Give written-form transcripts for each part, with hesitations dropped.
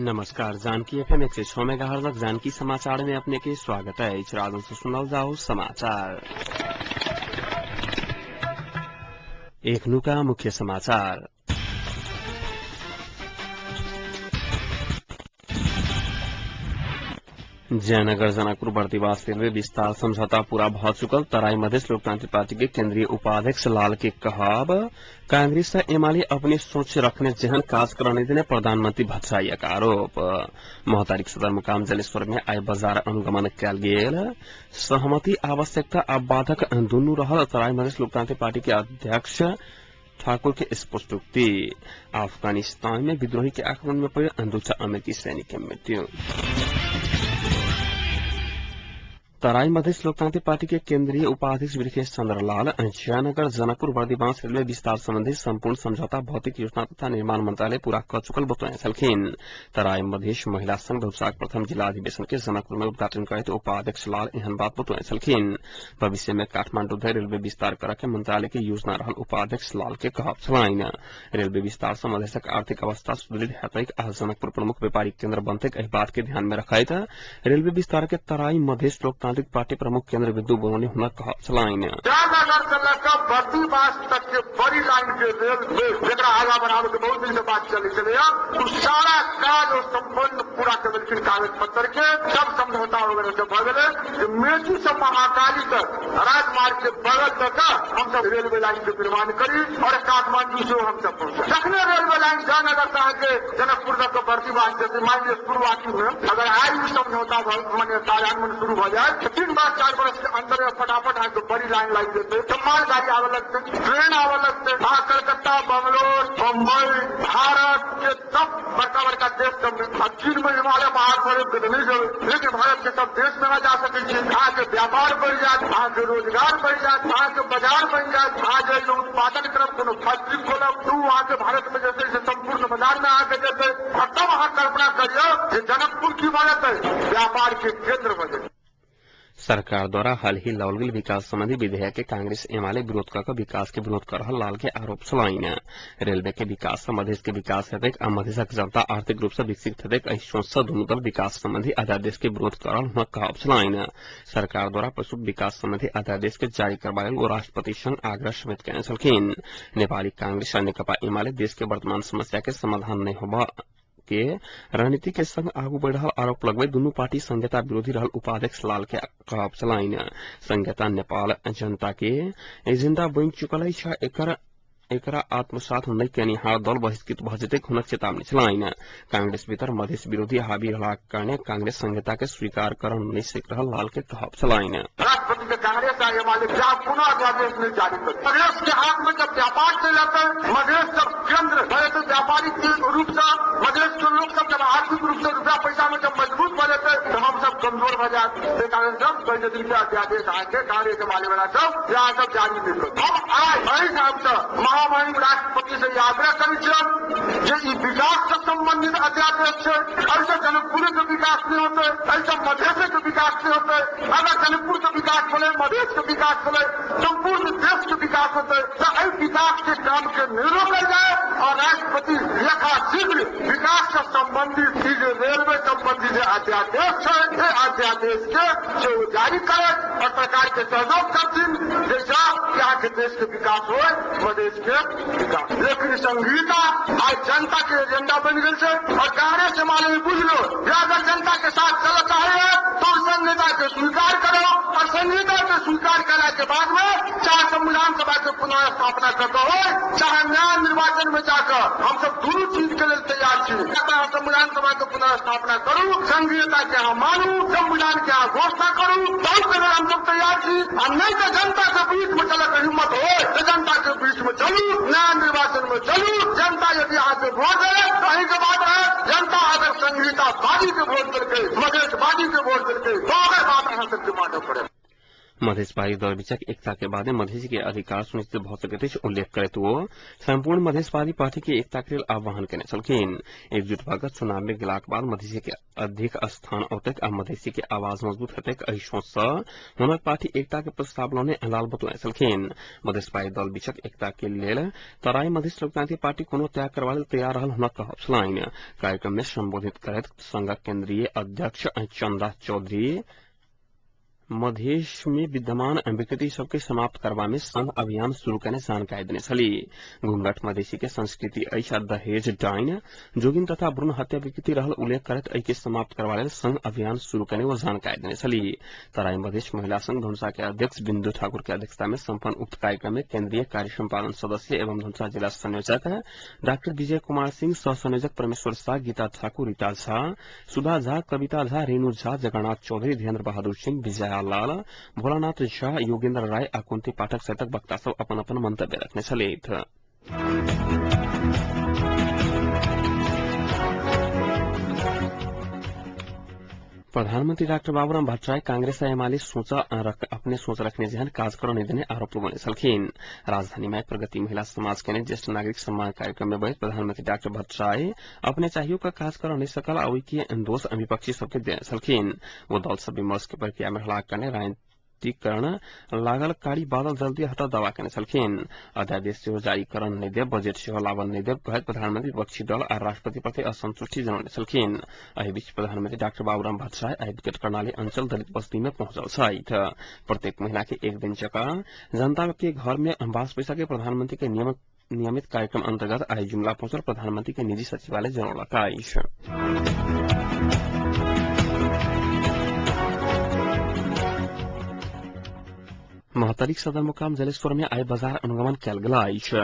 नमस्कार, Janaki FM 106 megahertz Janaki समाचार में अपने के स्वागत है। राजन से सुनल जाओ समाचार। एखनुका मुख्य समाचार। जयनगर जनकपुर बर्दिवास रेलवे विस्तार समझौता पूरा भ चुकल तराई मधेश लोकतांत्रिक पार्टी के केंद्रीय उपाध्यक्ष लाल के कहब कांग्रेस एमाले अपने सोच रखने जेहन काज करने देने प्रधानमंत्री भट्टराईक आरोप। महोत्तरीक सदरमुकाम जलेश्वर में आइ बाजार अनुगमन कयल गेल। सहमति आवश्यकता आ बाधक दुनू रहल तराई मधेश लोकतांत्रिक पार्टी के अध्यक्ष ठाकुर के स्पष्टोक्ति। अफगानिस्तान में विद्रोही के आक्रमण में पड़े 2 अमेरिकी सैनिक के मृत्यु। तराई मधेश लोकतांत्रिक पार्टी के केंद्रीय उपाध्यक्ष वीरकेश चंद्र लाल जयनगर जनकपुर बर्दिवास रेलवे विस्तार संबंधी संपूर्ण समझौता भौतिक योजना तथा निर्माण मंत्रालय पूरा क चुकल बतौने छलखिन। तराई मधेश महिला संघ धौसाक प्रथम जिला अधिवेशन के जनकपुर में उद्घाटन करैत उपाध्यक्ष लाल एहन बात बतौने छलखिन। भविष्य में काठमांडू धरि रेलवे विस्तार करऽ के मंत्रालय के योजना रहल उपाध्यक्ष लाल के कहब छलनि। रेलवे विस्तार सँ मधेशक आर्थिक अवस्था सुदृढ़ हेतैक आ जनकपुर प्रमुख व्यापारिक केन्द्र बनतैक, एहि बात के ध्यान में रखैत रेलवे विस्तार के तराई मधेश लोकतांत्रिक पार्टी प्रमुख केंद्र बिंदु बनौने हुनक कहब छलनि। जयनगर से लऽ बर्दिवास तक के बड़ी लाइन के रेलवे जकरा आगा बढ़ावे के बहुत दिन से बात चली छलैया, उ सारा काज और संपन्न पूरा कर देलखिन। कागज पत्तर के सब समझौता वगैरह सब भऽ गेलै जे मेची से महाकाली तक राजमार्ग के बगल तक हमसब रेलवे लाइन के निर्माण करी और काठमांडू से हमसब पहुंचे। जखने रेलवे लाइन जयनगर से अहाँके जनकपुर तक बर्दिवास जैसे मान लिअ शुरुआती में अगर आइ समझौता माने कार्यान्वयन शुरू भऽ जाए 3 बार 4 बरस के अंदर में फटाफट अहाँके बड़ी लाइन लागि जेतै, तो मालगाड़ी आबऽ लगतै, ट्रेन आबऽ लगतै। अहाँ कलकत्ता, बंगलोर, बम्बई, भारत के सब बड़का बड़का देश सब में, चीन में हिमालय पहाड़ पर नहीं जेबै, लेकिन भारत के सब देश में अहाँ जा सकै छी। अहाँके व्यापार बढ़ि जायत, अहाँके रोजगार बढ़ि जायत, अहाँके बाजार बनि जायत। अहाँ जे उत्पादन करब, कोनो फैक्ट्री खोलब, तो अहाँके भारत में जे छै से सम्पूर्ण बाजार में अहाँके जेतै। आ तब अहाँ कल्पना करियौ जे जनकपुर की भऽ जेतै, व्यापार के केंद्र भऽ जेतै। सरकार द्वारा हाल ही लाओल गेल विकास संबंधी विधेयक के कांग्रेस एमाले विरोध कऽ विकास के विरोध कर रहल लाल के आरोप छलनि। रेलवे के विकास सँ मधेश के विकास हेतैक आ मधेशक जनता आर्थिक रूप सँ विकसित हेतैक, एहि सोच सँ दुनू दल विकास संबंधी अध्यादेश के विरोध कर रहल हुनक कहब छलनि। सरकार द्वारा प्रस्तुत विकास संबंधी अध्यादेश के जारी करबा लेल ओ राष्ट्रपति संग आग्रह समेत कयने छलखिन। नेपाली कांग्रेस आ नेकपा एमाले देश के वर्तमान समस्या के समाधान नहि होबऽ के रणनीति के संग आगू बढ़ि रहल आरोप लगबैत दुनू पार्टी संहिता विरोधी रहल उपाध्यक्ष लाल के कहब छलनि। संहिता नेपाल जनता के एजेंडा बनि चुकल अछि, एकरा आत्मसात नहि कयनिहार दल बहिष्कृत भऽ जेतैक हुनक चेतावनी छलनि। कांग्रेस भीतर मधेश विरोधी हावी रहलाक कारणे कांग्रेस संहिता के स्वीकार करऽ नहि सकि रहल लाल के कहब छलनि। राष्ट्रपति के कांग्रेस आ एमाले पुनः अध्यादेश नहीं जारी कर। मधेश के हाथ में जब व्यापार चलि जेतै, मधेश जब केंद्र भऽ जेतै व्यापारिक रूप से, मधेश के लोक सब जब आर्थिक रूप से रुपया पैसा में जब मजबूत भऽ जेतै तो हम सब कमजोर भऽ जायत। ताहि कारण सब कहै छथिन कि अध्यादेश अहाँके कांग्रेस एमाले वाला सब जे अहाँ सब जारी नहि करू। हम आइ एहि हिसाबसँ महामहिम राष्ट्रपति से आग्रह करै छियनि जे ई विकास से संबंधित अध्यादेश छै, एहिसँ जनकपुर के विकास नहि होतै, एहिसँ मधेश के विकास नहि होतै। अगर जनकपुर के विकास भेलै, मधेश के विकास भेलै, संपूर्ण देश के विकास होतै, तऽ एहि विकास के काम के नहि रोकल जाय और राष्ट्रपति यथाशीघ्र विकास से संबंधित ई जे रेलवे संबंधी जे अध्यादेश छै, एहि अध्यादेश के से ओ जारी करे और सरकार के सहयोग करथिन जाहिसँ अहाँके देश के विकास हो, मधेश के विकास। लेकिन संहिता आज जनता के एजेंडा बन गई है और कांग्रेस एमाले बुझ लो जे अगर जनता के साथ चलऽ चाहे तो संहिता के स्वीकार करो और संहिता के स्वीकार करा के बाद में चाहे संविधान सभा के पुनः स्थापना कर हो, चाहे नया निर्वाचन में जाकर हम सब दोनों चीज के लिए तैयार छी। संविधान सभा के पुनः स्थापना करू, संघीयता के अहाँ मानू, संविधान के अहाँ घोषणा करू, तब के हम सब तैयार छी। आ नहीं तो जनता के बीच में चलऽ के हिम्मत हो तो जनता के बीच में चलू, नया निर्वाचन में चलू। जनता यदि अहाँ के वोट दे तो अहीं के बात है, जनता अगर संहितावादी के वोट देलकै, मधेशवादी के वोट देलकै, तो अगर बात अहाँ सबके मानऽ पड़त। मधेशवादी दल बीचक एकता के बादे मधेसी के अधिकार सुनिश्चित भ सकैत अछि उल्लेख करैत ओ सम्पूर्ण मधेशवादी पार्टी के एकता के लेल आह्वान केने छलखिन। एकजुट भऽ कऽ चुनाव में गेलाक बाद मधेसी के अधिक स्थान औतैक आ मधेसी के आवाज मजबूत हेतैक एहि सोच सँ हुनक पार्टी एकता के प्रस्ताव लौने लाल बतौने छलखिन। मधेशवादी दल बीचक एकता के लेल तराई मधेश लोकतांत्रिक पार्टी कोनो त्याग करबा लेल तैयार रहल हुनक कहब छलनि। कार्यक्रम में संबोधित करैत संघक केंद्रीय अध्यक्ष चंदा चौधरी मधेश में विद्यमान विकृति सबके समाप्त करबा में संघ अभियान शुरू करने जानकारी देने छली। घूंघट मधेसी के संस्कृति अछि आ दहेज डाइन जोगिन तथा भ्रूण हत्या विकृति रहल उल्लेख करैत एहि के समाप्त करबा लेल संघ अभियान शुरू करने वो जानकारी देने छली। तराई मधेश महिला संघ धनुषा के अध्यक्ष बिन्दु ठाकुर के अध्यक्षता में सम्पन्न उक्त कार्यक्रम में केंद्रीय कार्य संपादन सदस्य एवं धनुषा जिला संयोजक डाक्टर विजय कुमार सिंह, सह संयोजक परमेश्वर शाह, गीता ठाकुर, रीता झा, सुधा झा, कविता झा, रेणु झा, जगन्नाथ चौधरी, धीरेन्द्र बहादुर सिंह, विजया लाल, भोलानाथ झा, योगेन्द्र राय आ कुंती पाठक सहितक वक्ता सब अपन अपन मंतव्य रखने छलथि। प्रधानमंत्री डाक्टर बाबूराम भट्टराई कांग्रेस आ एमाले सोच अपने सोच रखने जेहन काज करऽ नहि देने आरोप लगौने छलखिन। राजधानी में प्रगति महिला समाज के ज्येष्ठ नागरिक सम्मान कार्यक्रम में बैठ प्रधानमंत्री डाक्टर भट्टराई अपने चाहियो का काज करऽ नहि सकल आ ओहि के दोष विपक्षी सबके देने छलखिन। ओ दल सब विमर्श के प्रक्रिया में रहलाक कारणे राजनीतिकरण लागल कारी बादल जल्दी हटा दावा केने छलखिन। अध्यादेश सेहो जारी करऽ नहि देब, बजट सेहो लाबऽ नहि देब कहैत प्रधानमंत्री विपक्षी दल आ राष्ट्रपति प्रति असंतुष्टि जनौने छलखिन। एहि बीच प्रधानमंत्री डाक्टर बाबूराम भट्टराई आइ विकट कर्णाली अंचल दलित बस्ती में पहुंचल छथि। प्रत्येक महीना के एक दिन जकाँ जनता के घर में बास पैसा के प्रधानमंत्री के नियमित कार्यक्रम अंतर्गत आइ जुमला पहुंचल प्रधानमंत्री के निजी सचिवालय जनौलक अछि। महोत्तरीक सदरमुकाम जलेश्वर में आइ बाजार अनुगमन कयल गेल अछि।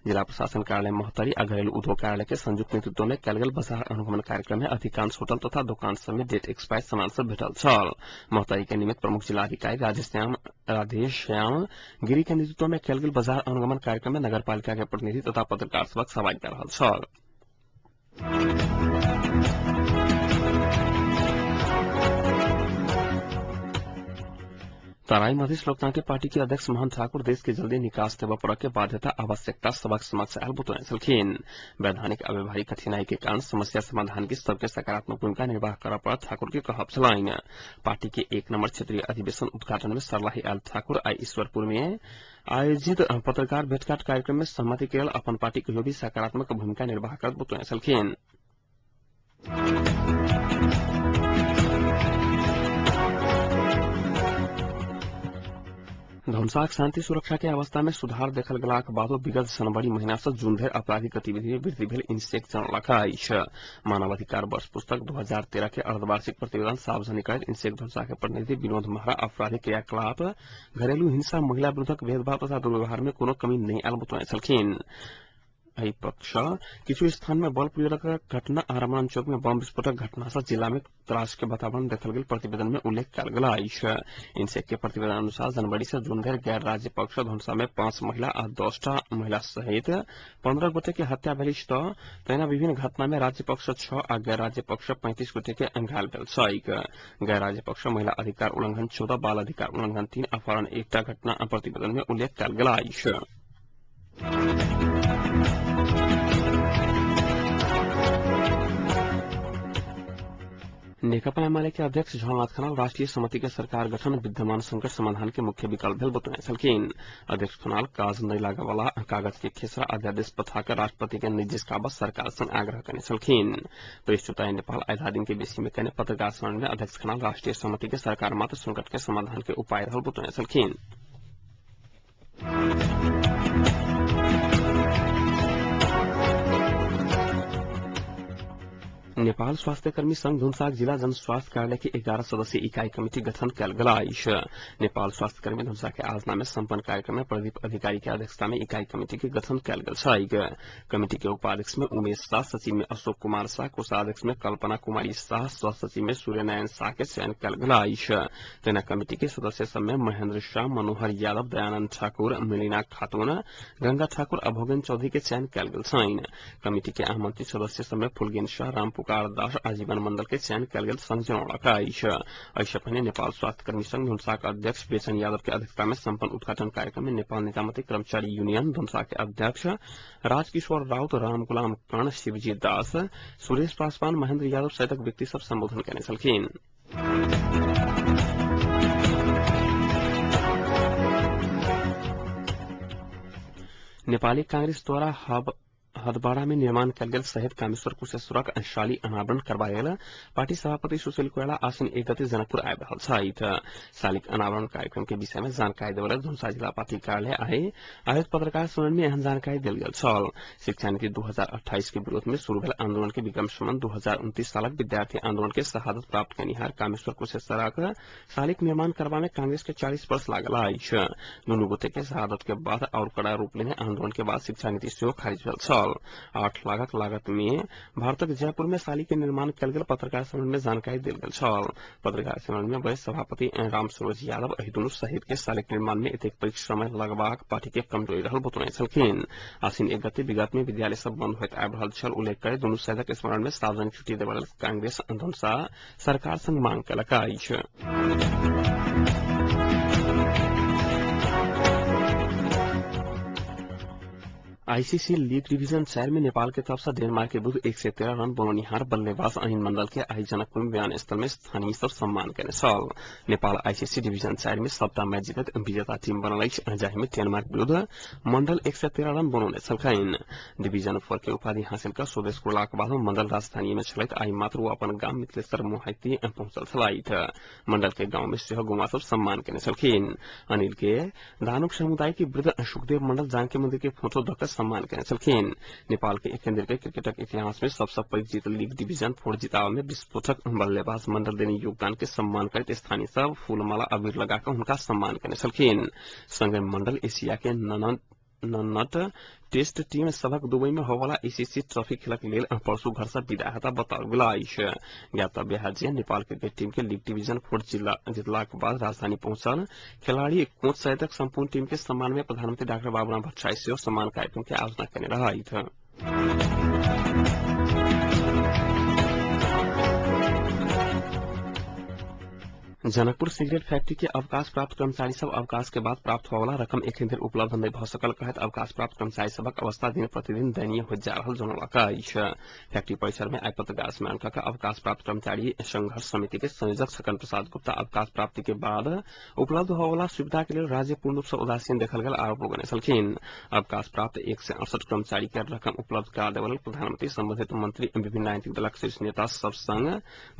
जिला प्रशासन कार्यालय महोत्तरी आ घरेलू उद्योग कार्यालय के संयुक्त नेतृत्व में कयल गेल बाजार अनुगमन कार्यक्रम में अधिकांश होटल तथा दुकान सब में डेट एक्सपायर सामान सब भेटल छल। महोत्तरी के निमित्त प्रमुख जिलाधिकारी राधेश्याम गिरी के नेतृत्व में कयल गेल बाजार अनुगमन कार्यक्रम में नगरपालिका के प्रतिनिधि तथा पत्रकार सबक सहभागिता रहल छल। तराई मधेश लोकतांत्रिक पार्टी के अध्यक्ष मोहन ठाकुर देश के जल्दी निकास देबऽ पड़ऽ के बाध्यता आवश्यकता सबक समक्ष आयल बतौने छलखिन। वैधानिक अव्यवहारिक कठिनाई के कारण समस्या समाधान के सबके सकारात्मक भूमिका निर्वाह करऽ पड़त ठाकुर के कहब छलनि। पार्टी के एक नंबर क्षेत्रीय अधिवेशन उद्घाटन में सर्लाही आयल ठाकुर आइ ईश्वरपुर में आयोजित पत्रकार भेटघाट कार्यक्रम में सहमति के लेल अपन पार्टी कहियो भी सकारात्मक भूमिका निर्वाह करत बतौने छलखिन। धनुषाक शांति सुरक्षा के अवस्था में सुधार देखल गेलाक बादो विगत जनवरी महीना से जून धरि आपराधिक गतिविधि में वृद्धि भेल इनसेक जनौलक अछि। मानवाधिकार वर्ष पुस्तक 2013 के अर्धवार्षिक प्रतिवेदन सार्वजनिक करैत इनसेक धनुषा के प्रतिनिधि विनोद महरा आपराधिक क्रियाकलाप, घरेलू हिंसा, महिला विरुद्धक भेदभाव तथा दुर्व्यवहार में कोनो कमी नहि आयल बतौने छलखिन। एहि पक्ष किछु स्थान में बल प्रयोगक घटना आ रमणन चौक में बम विस्फोटक घटना से जिला में त्रास के वातावरण देखल गेल प्रतिवेदन में उल्लेख कयल गेल अछि। इनसेक के प्रतिवेदन अनुसार जनवरी से जून धरि गैर राज्य पक्ष धनुषा में 5 महिला आ 10टा महिला सहित 15 गोटे के हत्या भेल अछि तऽ तहिना विभिन्न घटना में राज्य पक्ष 6 आ गैर राज्य पक्ष 35 गोटे के घायल भेल छैक। गैर राज्य पक्ष महिला अधिकार उल्लंघन 14, बाल अधिकार उल्लंघन 3, अपहरण 1टा घटना प्रतिवेदन में उल्लेख कयल गेल अछि। नेकपा एमाले के अध्यक्ष झलनाथ खनाल राष्ट्रीय समिति के सरकार गठन विद्यमान संकट समाधान के मुख्य विकल्प भेल बतौने छलखिन। अध्यक्ष खनाल काज नहि लागऽ वाला कागज के खेसरा अध्यादेश पठाकर राष्ट्रपति के निर्देश सरकार संग आग्रह करने छलखिन। प्रेस चुताई नेपाल आधा दिन के बेसी में कने पत्रकार सम्मेलन में अध्यक्ष खनाल राष्ट्रीय समिति के सरकार मात्र संकट के समाधान के उपाय रहल बतौने छलखिन। नेपाल स्वास्थ्य कर्मी संघ धनुषाक जिला जनस्वास्थ्य कार्यालय के 11 सदस्यीय इकाई कमिटी गठन कयल गेल अछि। नेपाल स्वास्थ्य कर्मी धनुषा के आयोजना में सम्पन्न कार्यक्रम में प्रदीप अधिकारी के अध्यक्षता में इकाई कमिटी के गठन कयल गेल छैक। कमिटी के उपाध्यक्ष में उमेश शाह, सचिव में अशोक कुमार शाह, कोषाध्यक्ष में कल्पना कुमारी शाह, सह सचिव में सूर्यनारायण शाह के चयन कयल गेल अछि। तहिना कमिटी के सदस्य सब में महेन्द्र शाह, मनोहर यादव, दयानंद ठाकुर, मिलीना खातून, गंगा ठाकुर आ भोगेन चौधरी के चयन कयल गेल छनि। कमिटी के आमंत्रित सदस्य सब में फुलगेन शाह, रामपुर फुकार दास आजीवन मंडल के चयन कयल गेल संघ जनौलक अछि। एहिसँ पहिने नेपाल स्वास्थ्य कर्मी संघ धनुषाक अध्यक्ष बेचन यादव के अध्यक्षता में सम्पन्न उद्घाटन कार्यक्रम में नेपाल निजामती कर्मचारी यूनियन धनुषा के अध्यक्ष राजकिशोर राउत, राम गुलाम कर्ण, शिवजी दास, सुरेश पासवान, महेंद्र यादव सहितक व्यक्ति सब संबोधन केने छलखिन। नेपाली कांग्रेस द्वारा हदबाड़ा में निर्माण कयल गेल शहीद कामेश्वर कुशेश्वरक शाली अनावरण करबायल पार्टी सभापति सुशील कोइराला आश्विन 1 गते जनकपुर आबि रहल छथि। शालिक अनावरण कार्यक्रम के विषय में जानकारी देवल धनुषा जिला पार्टी कार्यालय आइ आयोजित पत्रकार सम्मेलन में एहन जानकारी देल गेल छल। शिक्षा नीति 2028 के विरोध में शुरू भेल आंदोलन के विक्रम संवत 2029 सालक विद्यार्थी आंदोलन के शहादत प्राप्त कयनिहार कामेश्वर कुशेश्वरक शालिक निर्माण करबा में कांग्रेस के 40 वर्ष लागल अछि। दुनू गोटे के शहादत के बाद और कड़ा रूप लेने आंदोलन के बाद शिक्षा नीति सेहो खारिज भेल छल। 8 लाखक लागत में भारतक जयपुर में शाली के निर्माण कयल गेल पत्रकार सम्मेलन में जानकारी देल गेल छल। पत्रकार सम्मेलन में वरिष्ठ सभापति राम सरोज यादव एहि दुनू शहीद के शालिक निर्माण में एतेक पैघ समय लगबाक पार्टी के कमजोरी रहल बतौने छलखिन। आश्विन 1 गते विगत में विद्यालय सब बंद होइत आबि रहल छल उल्लेख करैत दुनू शहीदक स्मरण में सार्वजनिक छुट्टी देबय लेल कांग्रेस धनुषा सरकार संग मांग कयलक अछि। आईसीसी लीग डिवीजन 4 में नेपाल के तरफ से डेनमार्क के विरुद्ध 113 रन बनौनिहार बल्लेबाज अनिल मंडल के आई जनकपुर में बयान स्थल में स्थानीय सब सम्मान केने छल। नेपाल आईसीसी डिवीजन 4 में सबटा मैच जीतैत विजेता टीम बनल अछि, जाहि में डेनमार्क विरुद्ध मंडल 113 रन बनौने छलखिन। डिवीजन 4 के उपाधि हासिल कर स्वदेश घुरलाक बाद मंडल राजधानी में छलथि। आई मात्र ओ अपन गाम मिथिलेश्वर मोहाटी पहुंचल छलथि। मंडल के गांव में सेहो गुमा सब सम्मान केने छलखिन। अनिल के धानुक समुदाय के वृद्ध सुखदेव मंडल जानकी मंदिर के फोटो दऽ सम्मान केने छलखिन। नेपाल के एखन धरि के क्रिकेटक इतिहास में सबसँ पैघ जीत लीग डिवीजन 4 जिताबय में विस्फोटक बल्लेबाज मंडल देने योगदान के सम्मान करैत स्थानीय सब फूलमाला अबीर लगा कऽ हुनका सम्मान केने छलखिन। संगहि मंडल एशिया के नन्नट टेस्ट टीम सभक दुबई में होवला एसीसी ट्रॉफी खेलक लेल परसू घर से विदा हेता बताओल गेल अछि। ज्ञातव्य है जे नेपाल क्रिकेट टीम के लीग डिवीजन 4 जितलाक बाद राजधानी पहुंचल खिलाड़ी कोच सहितक संपूर्ण टीम के सम्मान में प्रधानमंत्री डाक्टर बाबूराम भट्टराई सेहो सम्मान कार्यक्रम के आयोजना केने रहथि। जनकपुर सिगरेट फैक्ट्री के अवकाश प्राप्त कर्मचारी सब अवकाश के बाद प्राप्त होवला रकम एखन धरि उपलब्ध नहि भऽ सकल कहैत अवकाश प्राप्त कर्मचारी सभक अवस्था दिन प्रतिदिन दयनीय होइत जा रहल जनौलक अछि। फैक्ट्री परिसर में आइ पत्रकार सम्मेलन कऽ अवकाश प्राप्त कर्मचारी संघर्ष समिति के संयोजक सकन प्रसाद गुप्ता अवकाश प्राप्ति के बाद उपलब्ध होवला सुविधा के लेल राज्य पूर्ण रूप से उदासीन देखल गेल आरोप लगौने छलखिन। अवकाश प्राप्त 168 कर्मचारी के रकम उपलब्ध करा देबय लेल प्रधानमंत्री, संबंधित मंत्री, विभिन्न राजनीतिक दलक शीर्ष नेता सब संग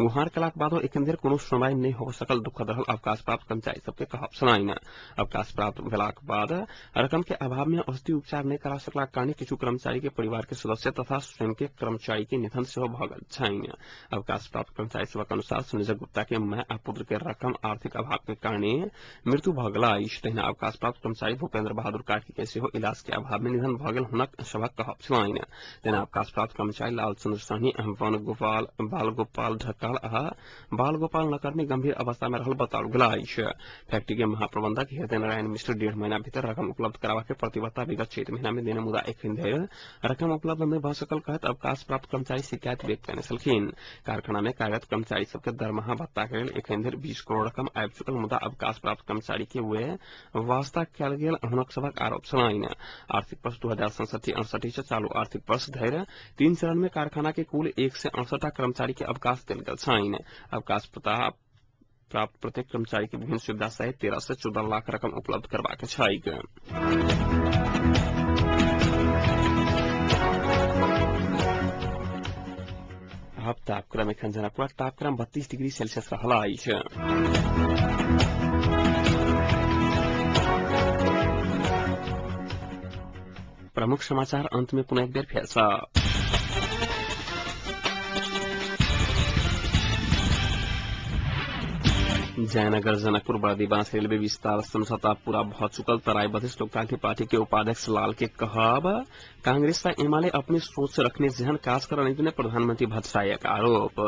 गुहार कयलाक बादो एखन धरि कोनो सुनवाई नहि हो सकल दुखद रहल अवकाश प्राप्त कर्मचारी सबके कहब छलनि। अवकाश प्राप्त भेलाक बाद रकम के अभाव में औषधि उपचार नहि करा सकलाक कारण किछु कर्मचारी के परिवार के सदस्य तथा स्वयं के कर्मचारी के निधन सेहो भऽ गेल छनि। अवकाश प्राप्त कर्मचारी सभक अनुसार संयोजक गुप्ता के माय आ पुत्र के रकम आर्थिक अभाव के कारण मृत्यु भऽ गेल अछि। तहिना अवकाश प्राप्त कर्मचारी भूपेन्द्र बहादुर कार्की के सेहो इलाज के अभाव में निधन भऽ गेल हुनक सभक कहब छलनि। तहिना अवकाश प्राप्त कर्मचारी लालचंद्र सहनी, वन गोपाल, बाल गोपाल ढकाल आ बाल गोपाल नकर्मी गंभीर अवस्था में रहल बताओल गेल अछि। फैक्ट्री के महाप्रबंधक हृदय नारायण मिश्र 1.5 महीना भीतर रकम उपलब्ध कराबा के प्रतिबद्धता विगत चैत महीना में देने मुदा एखन धरि रकम उपलब्ध नहि भऽ सकल कहैत अवकाश प्राप्त कर्मचारी शिकायत व्यक्त केने छलखिन। कारखाना में कार्यरत कर्मचारी सबके दरमाहा भत्ता के लेल एखन धरि 20 करोड़ रकम आबि चुकल मुदा अवकाश प्राप्त कर्मचारी के वे वास्ता कयल गेल हुनक सभक आरोप छलनि। आर्थिक वर्ष 2067-68 से चालू आर्थिक वर्ष धरि 3 चरण में कारखाना के कुल 168 कर्मचारी के अवकाश देल गेल छनि। अवकाश प्राप्त प्रत्येक कर्मचारी के विभिन्न सुविधा सहित 13 से 14 लाख रकम उपलब्ध करबाक छैक। अब तापक्रम एखन जनकपुरक तापक्रम 32 डिग्री सेल्सियस रहल अछि। प्रमुख समाचार अंत में पुनः एक बेर फेर सँ। जयनगर जनकपुर बर्दीबांस रेलवे विस्तार समझौता पूरा भ चुकल तराई बधिष्ठ लोकतांत्रिक पार्टी के उपाध्यक्ष लाल के कहब कांग्रेस आ एमाले अपने सोच रखने जेहन काज कर नहीं प्रधानमंत्री भट्टराईक आरोप।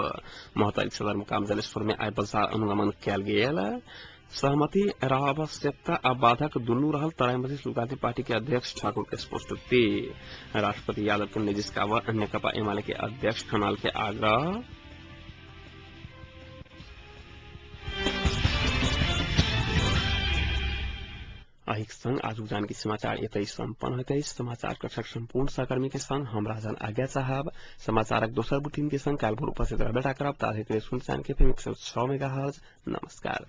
महोत्तरी सदरमुकाम जलेश्वर में आइ बजार अनुगमन कयल गेल। सहमति आवश्यकता आ बाधक दुनू रहल तराई मधेश लोकतांत्रिक पार्टी के अध्यक्ष ठाकुर के स्पष्टोक्ति। राष्ट्रपति यादव के निजिस्कावर नेकपा एमाले के अध्यक्ष खनाल के आग्रह। अहिक संग आजुक जानकी समाचार एतै सम्पन्न होइत अछि। समाचार कक्षक सम्पूर्ण सहकर्मी के संग हम राजन आज्ञा साहब समाचारक दोसर बुलेटिन के संग काल्हि भोर उपस्थित रहबे करब। ताधरि सुन जानकी एफएम 106 मेगाहर्ज। नमस्कार।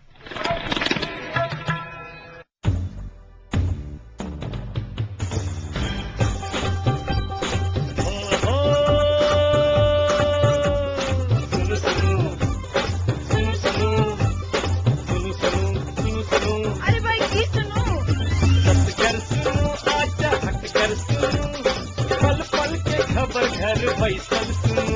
पल पल के खबर घर बैसल सुनू।